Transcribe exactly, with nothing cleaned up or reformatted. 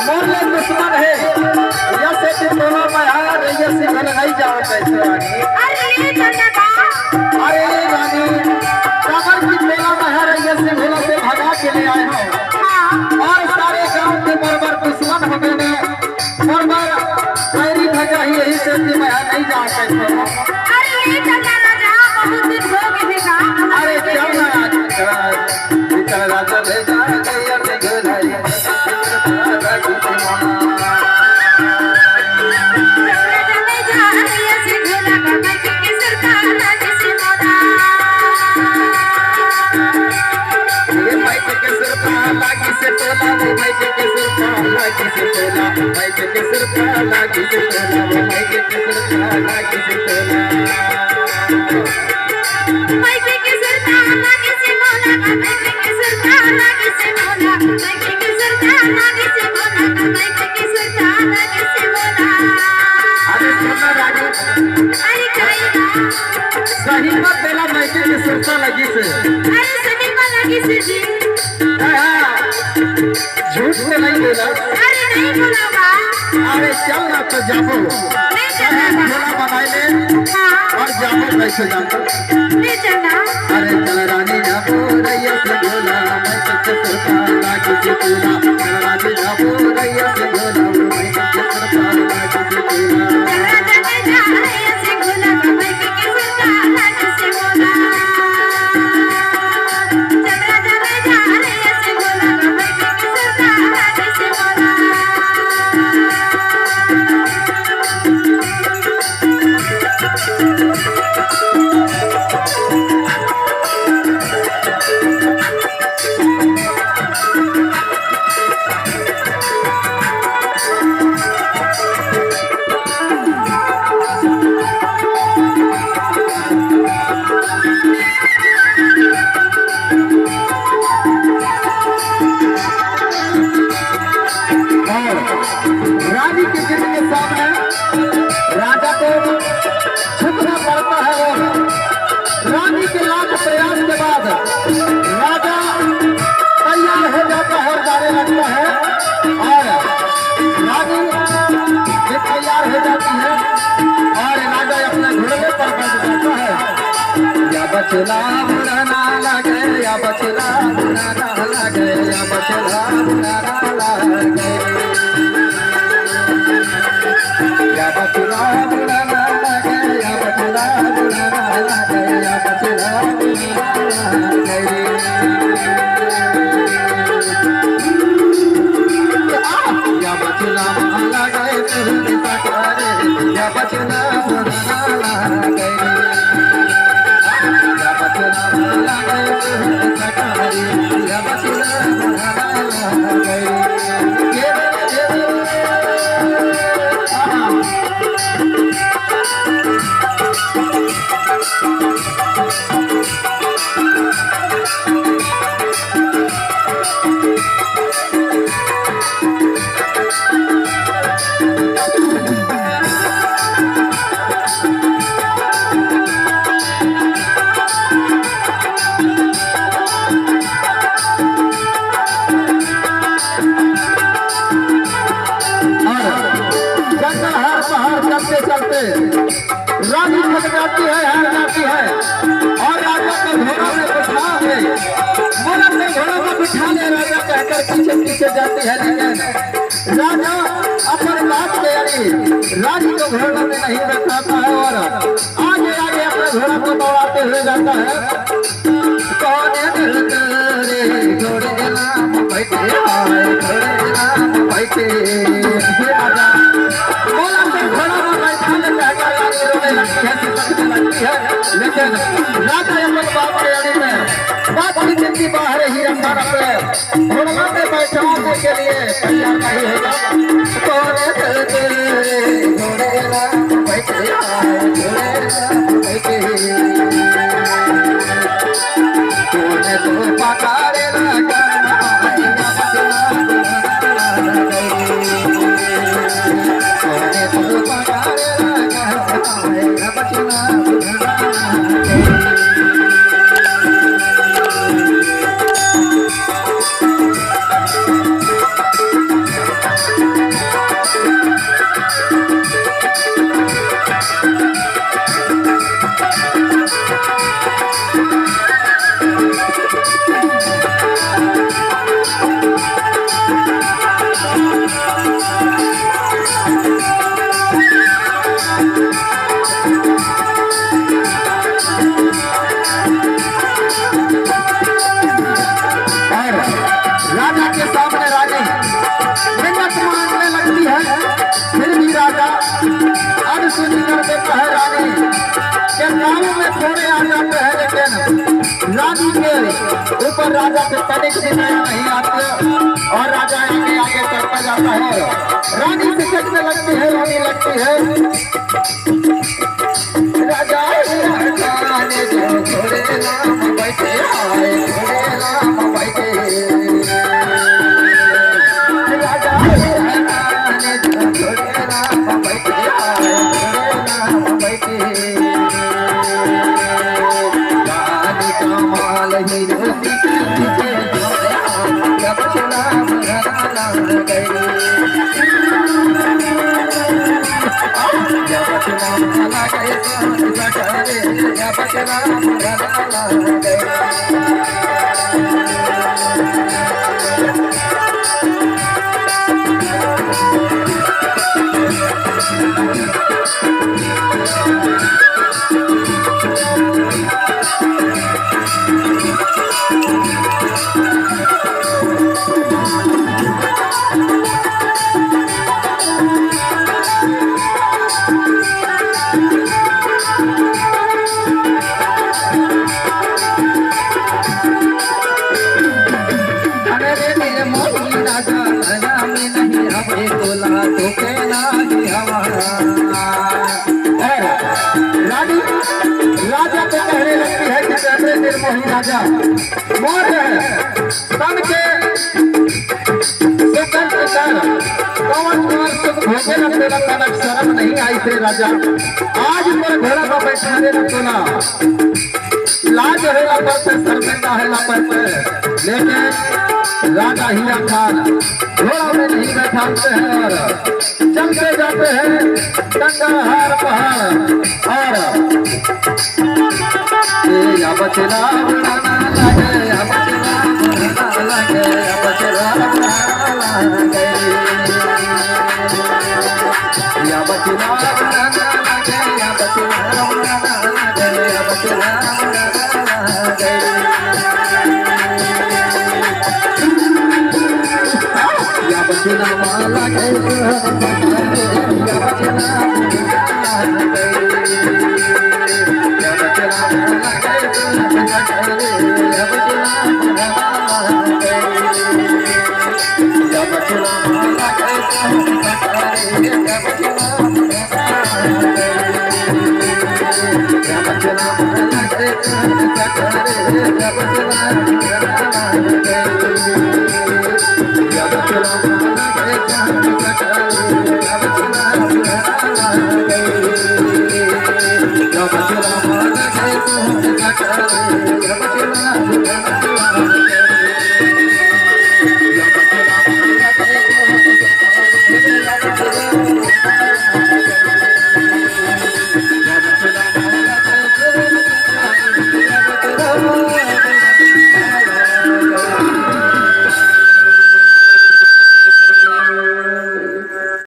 मोर ले दुश्मन हे, यस के टोला में आ रही है, सिंघल नहीं जाओ कैसे रानी। अरे ले चल ना बा। अरे रानी, काबर की टोला में आ रही है, सिंघल से भगा के ले आए हो। हाँ। और सारे गांव के बराबर दुश्मन हो गए ने, बराबर बैरी भगा ही, यही से कि मैं नहीं जाओ कैसे। अरे ले चल ना राजा, बहुत दिन हो गए हैं गाँव। अरे चल ना आज। चल राजा ले जा, गैया से गोलाई। ये माइक के सुरता लागी से टोला, वो माइक के सुरता लागी से टोला, माइक के सुरता लागी से टोला, वो माइक के सुरता लागी से टोला। अरे सुन ना रानी, अरे कही ना। सही बात बोला, मायके के सुरता लगी से। अरे सही बात लगी से जी। हाँ, हाँ। झूठ तो नहीं बोला। अरे नहीं बोला बा। अरे चल ना तो जाबो। नहीं चलना बा। झोला बनाए ले। हाँ। और जाबो कैसे जाबो? नहीं चलना। अरे चल रानी जाबो रैया से झोला, मैं तो सुरता लागी से टोला। चल रानी जाबो रैया से झोला, मैं तो सुरता लागी से टोला। और रानी के दिल के सामने राजा को झुकना पड़ता है और रानी के लाख प्रयास के बाद राजा तैयार हो जाता है और जाने लगता है। और रानी जब तैयार हो जाती है और राजा अपने घोड़े पर बैठ जाता है। या बचला बुढ़ाना लगे, या बचला बुढ़ाना लगे, या बचला बुढ़ाना लगे। या बचला बुढ़ाना लगे, या बचला बुढ़ाना लगे, या बचला बुढ़ाना लगे। या बचला लगे, या बचला बुढ़ाना लगे। और जंगल हार पहाड़ चलते चलते रानी थक जाती है, हार जाती है और राजा को घोड़ा में बिठा ले, बोला से घोड़ा में बिठा ले राजा कहकर पीछे पीछे जाती है। लेकिन राजा अपने बात के यानी रानी को घोड़ा में नहीं बैठाता है और आगे आगे अपने घोड़ा को दौड़ाते हुए जाता है। कौन है दिल तेरे घोड़े नाम बैठे, हाय घोड़े नाम बैठे। हे राजा, बोला तो घोड़ा में बैठा ले कहकर रानी रोने लगती है, सिसकने लगती है। लेकिन राजा ये लोग बात के अड़ी में, बात की जिंदगी बाहर ही अंधारा पे घोड़वा में बैठाने के लिए तैयार नहीं होगा। कौन है तेरे घोड़े नाम बैठे, हाय घोड़े नाम बैठे। रानी के ऊपर राजा के तनिक भी दया नहीं आती है और राजा आगे आगे करता जाता है। रानी से कटने लगती है, रोने लगती है। राजा ने जो थोड़े राम बैठे आए, थोड़े राम बैठे। राजा ने जो थोड़े राम बैठे आए, थोड़े राम बैठे। अरे रे मेरे मोहन राजा, नैना में नहीं हवे तोला, तो कहना ही हमारा। और रानी राजा को कहने लगती है कि अरे निर्मोही राजा, मोर है तन के सुगंध कर, कौन कौन सुख भोगे न तेरा तनक शर्म नहीं आई रे राजा। आज पर घोड़ा पर बैठा रे न तोला। लाज है ला पर से, शर्मिंदा है ला पर से, लेकिन राजा हीरा खान घोड़ा में नहीं बैठाते हैं और चलते जाते हैं गंगाहार पहाड़। और ए या बचना उड़ाना लगे, या बचना उड़ाना लगे, या बचना उड़ाना लगे। या बचना उड़ाना लगे, या बचना उड़ाना लगे, या बचना उड़ाना लगे। या बचना माला के, या बचना